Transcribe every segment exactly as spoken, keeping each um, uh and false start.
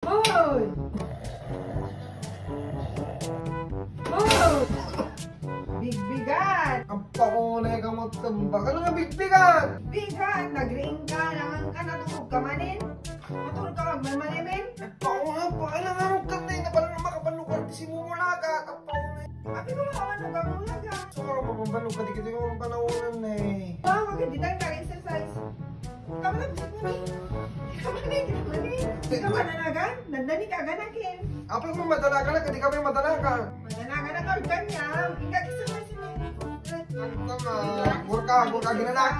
Hoy! Hoy! Bigbigat! Ang paunay ka magtambak. Ano nga bigbigat? Bigat! Nagriing ka, nangan ka, naturog ka manen? Maturog ka, magmalmalimin? Ang paunay, pakilangan ka na, eh. Napala na makapanukar, di simumula ka. Ang paunay. Abi ko makapanukar, mula ka. Gusto ko lang mapapanukar, di kita yung panawanan, eh. Wow, maganda tayo, nag-exercise. Kamu na, gusto mo ni? Kamu ni, kamu ni. Kamu na nagan? Nandani ka, ganakin. Apay mo madanagan na, kadi kami madanagan. Madanagan na, kami ganyan. Ingat ka sa kasi may Ano ka, ma? Gurka, gurka, ginanak.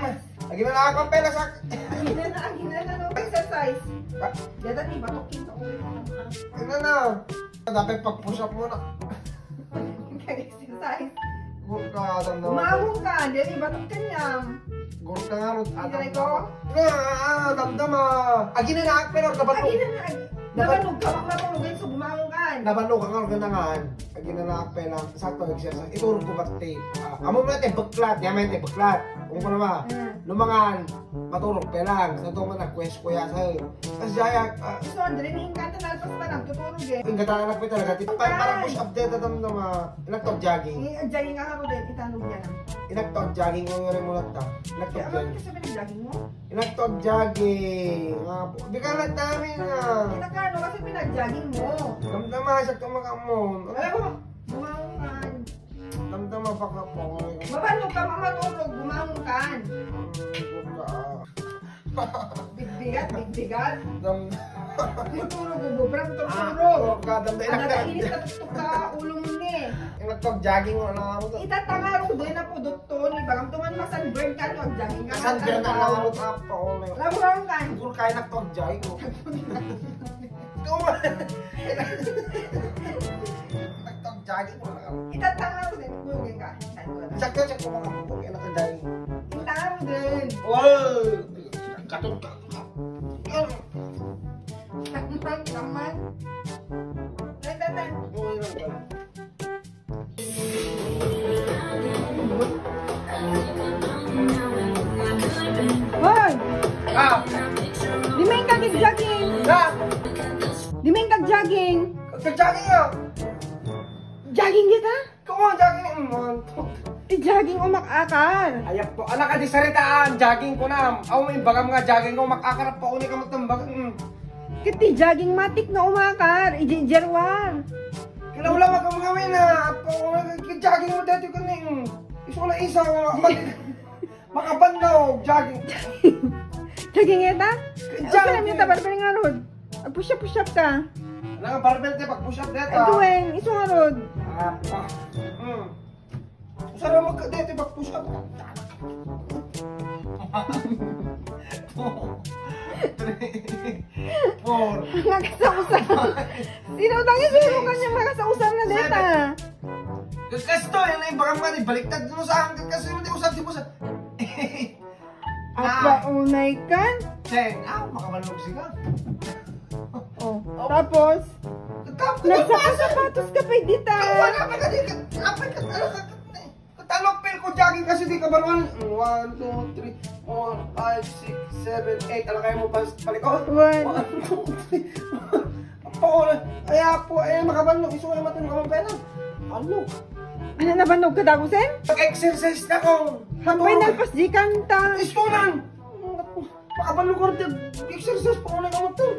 Ginanak ang pera sa Agina na, agina na, no? Exercise. Ha? Dada ni batok yung sa ulo. Ano na? Dapat pag-push up mo na. Exercise. Gurka, damdama. Umawong ka, dili batok kanyam. Gurka nga, Ruth. Hindi ko. Ah, damdama. Agina na, pero dapat Agina na, agi- Dapat Nabanog ka, pag matulog, so bumawong ka. Nabanog ka nga, ganangan. Agina na, pero sakto, exercise. Iturog ko pati. Ah, amo mo natin, baklat. Yan mo natin, baklat. Kung ko naman. Mm. Lumangan, maturog pa lang. Sa ito man, nag-quest ko yan sa'yo. Kasi siya, ah, So, Andre, ni Ingkanta nalpas pa nagtuturog eh. Ingkanta na nagpita, nagati. Pa-, para push up dito, tam, tam, ah, nagtog jogging. Eh, ang jogging nga ako din, itanong niya lang. Inagtog jogging ko yung remulat ta. Inagtog Kaya jogging. Ano kasi pinag-jogging mo? Inagtog jogging. Ah, di ka lang namin ah. Kita ka, ano kasi pinag-jogging mo? Damdama, sakto makaamon. Alam mo, bumangon ka. Damdama, baka po. Mabanlog ka, mamatulog, bumangon ka. Bigbigat, bigbigat. Dam- Tuturo ko, bubram, tuturo. Ah, ka, damdama, Ang inagtog. Nakainit na tuktok ka, ulo mo ni. Inagtog jogging, ano, ano, to? Itatangaro, doon na po, doktor, ni bagam tuman masanburn ka, no, jogging ka. Masanburn ka, ano, ano, to, po, ano. Laburan ka. Siguro kaya nagtog jogging, no? Ikaw, nagtog jogging, wala ka. Itatangaro, din, tulungin ka. Sakto, sakto, mga kapatid, kaya nagtog jogging. Itatangaro, din. Wow! Katong ka. Tamang, tamang. Ay, tatay. Hoy! Ah! Di man ka jogging. Ah! Di man ka jogging. Jogging ah! Jogging kita? Kung ang jogging, mm, one, two. Ti jogging umakakar. Ayap po. Anak, di saritaan. Jogging ko na. Aw, may bagam nga jogging ko. Makakar pa ulit ka magtambag. Mm. Kiti jogging matik nga umakar. Iji jerwar. Kinaulang ka mga wina. Apo, jogging mo dati ko ni. Mm. Iso na isa. Makabanlaw, jogging. Jogging ita? Jogging. Ano ka namin ita, barbell nga rod? Ah, push up, push up ka. Alam nga, barbell tayo, pag push up dito. Ay, duweng, iso nga rod. Ah, pa. Hmm. Usa ra mo ka dito, pag push up. Two, three, four. Nakasausa. Sino tang isuro ka niya nakasausa na deta? Kasto, yan ay baka man, ibaliktad mo sa akin, kasi hindi usap, di mo sa Apa, unay kan? Cheng, ah, makabalog sika. Oh, tapos? Tapos, nagsapatos ka pa, di ta? Wala pa ka, di ka, apa ka, ano ka, katalog, pero ko jogging kasi di ka baruan. One, two, three, four, five, six, seven, eight. Alam kayo mo, pas-, palikot? One. One, two, three. Apo, ay, apo, ay, makabanlog. Isu ay matulog ka magpena. Ano? Ano, nabanlog ka, Dagusen? Pag-exercise na ko. Hampay nalpas di kanta. Istunan. Makabanlog ka rin. Exercise pa ko na kamot to.